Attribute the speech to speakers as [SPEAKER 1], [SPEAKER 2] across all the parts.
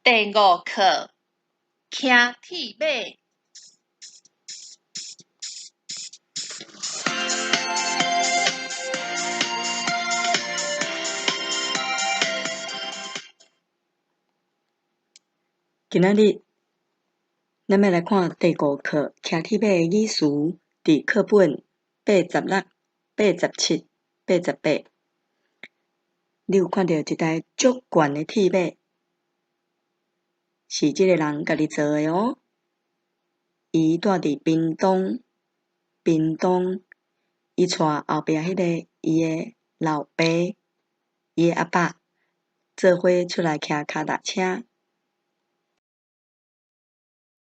[SPEAKER 1] 第五課，騎鐵馬。
[SPEAKER 2] 今仔日，咱欲來看第五課騎鐵馬的語詞，佇課本86、87、88。你有看著一台足懸的鐵馬，是這个人家己做的喔。伊蹛佇屏東，屏東，伊帶後壁彼个伊的老爸，伊的阿爸，做伙出來騎跤踏車。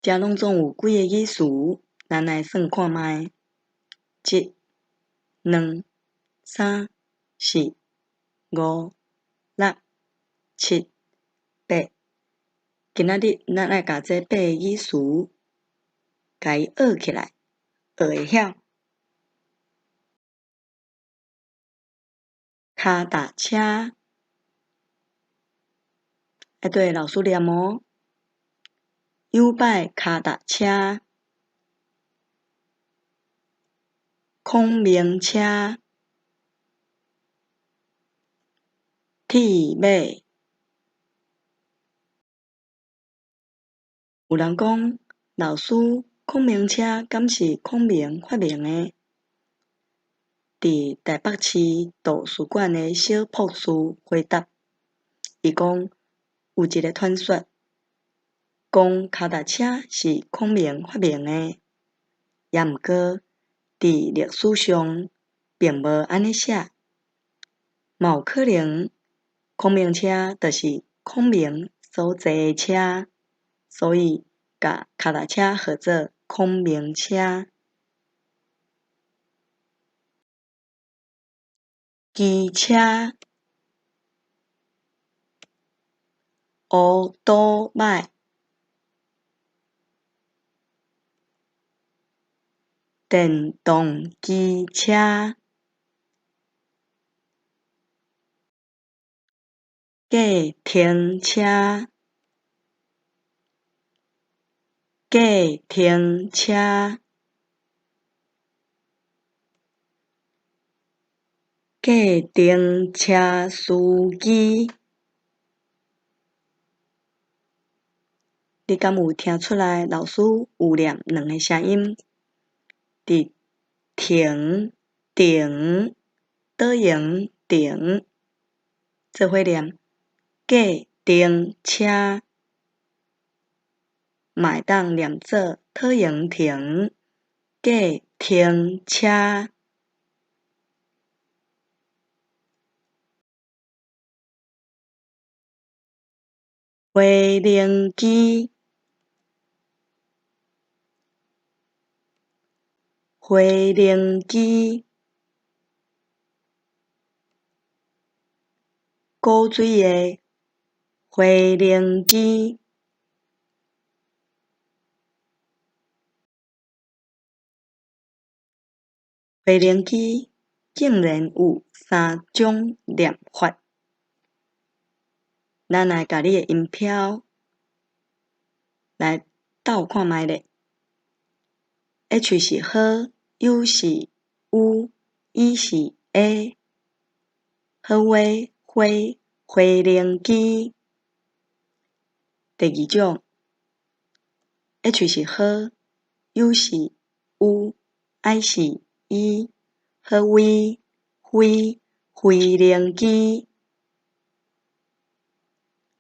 [SPEAKER 2] 遮攏總有幾个語詞，咱來算看覓：一、兩、三、四、五、六、七、八。今仔日咱愛共這八个語詞，共伊學起來，學會曉。跤踏車，愛綴老師念喔。搖擺跤踏車，孔明車，鐵馬。有人講，老師，孔明車敢是孔明發明的？佇台北市圖書館的小博士回答，伊講有一个傳說，講跤踏車是孔明發明的，也毋過佇歷史上並無按呢寫，嘛有可能孔明車就是孔明所坐的車，所以共跤踏車號做孔明車。機車、烏多擺、電動機車、計程車、計程車、計程車司機。你敢有聽出來老師有念兩个聲音？佇停、停、倒閒停，做伙念計程車，嘛會當念做討閒停、計程車。飛龍機，飛龍機，古錐的飛龍機。飛龍機竟然有三種念法。咱來共你的音標來鬥看覓咧。H 是好，U 是 U，E 是 A。好話、花、飛龍機。第二種，H 是好，U 是 U，I 是 E。好威、飛、飛龍機。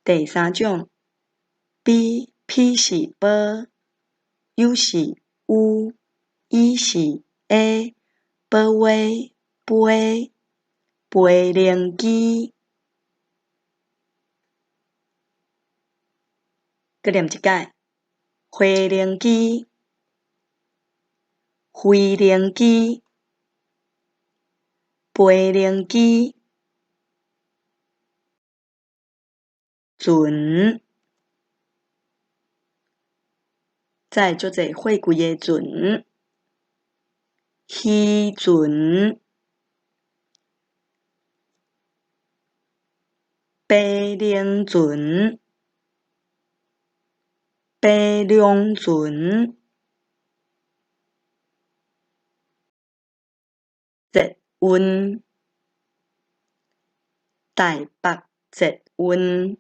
[SPEAKER 2] 第三種，B P 是波，U 是 U，E 是 A，波威、飛、飛龍機。閣念一擺，飛龍機、飛龍機、飛龍機。船，載足濟貨櫃的船，漁船，白龍船。白龍船，捷運，台北捷運，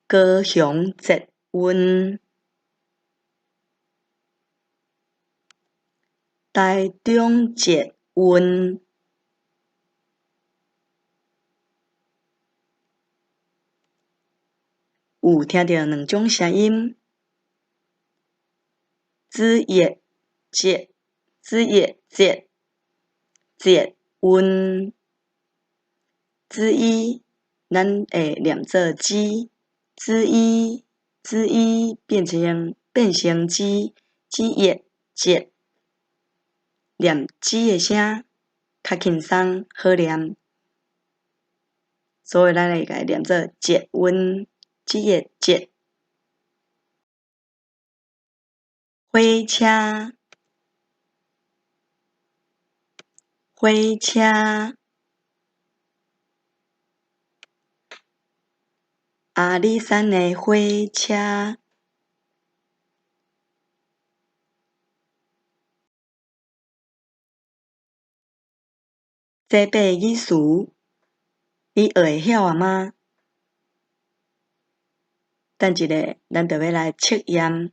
[SPEAKER 2] 高雄捷運，台中捷運。有聽著兩種聲音，子葉捷，子葉捷，捷運，子伊，咱會念做子，子伊，子伊變成子，子葉捷，念子的聲較輕鬆好念，所以咱會共伊念做捷運。子葉捷，火車，火車，阿里山的火車，這八个語詞，你學會曉矣嗎？等一下，咱就欲來測驗，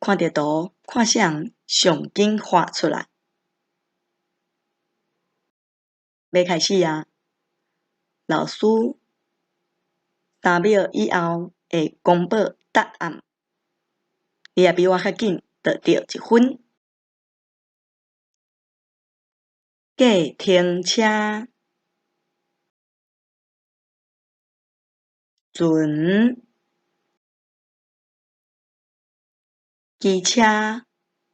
[SPEAKER 2] 看著圖，看啥人上緊畫出來。欲開始矣，老師3秒以後會公布答案。你若比我較緊，就著一分。計程車，船。機車、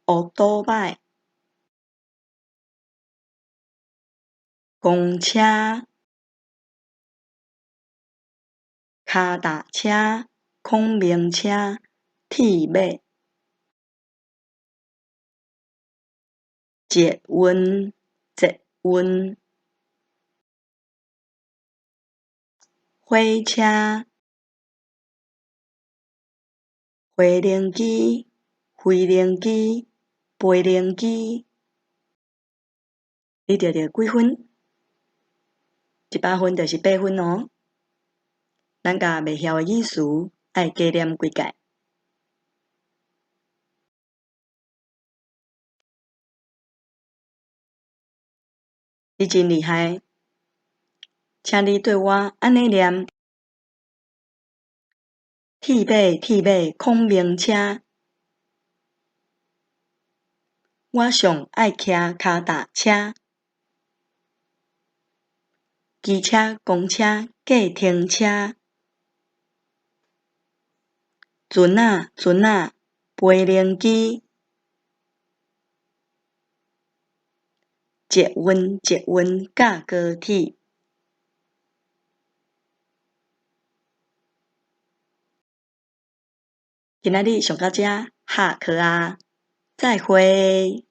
[SPEAKER 2] 烏多擺、公車、跤踏車、孔明車、鐵馬、捷運、捷運、火車、飛行機。飛行機、飛行機，你著著幾分？100分就是八分喔。咱共袂曉的語詞愛加念幾擺。你真厲害，請你對我按呢念：鐵馬，鐵馬，孔明車。我上愛騎跤踏車，機車、公車、計程車，船仔、船仔，飛行機，捷運、捷運，佮高鐵。今仔日上到遮，下課啊！再會。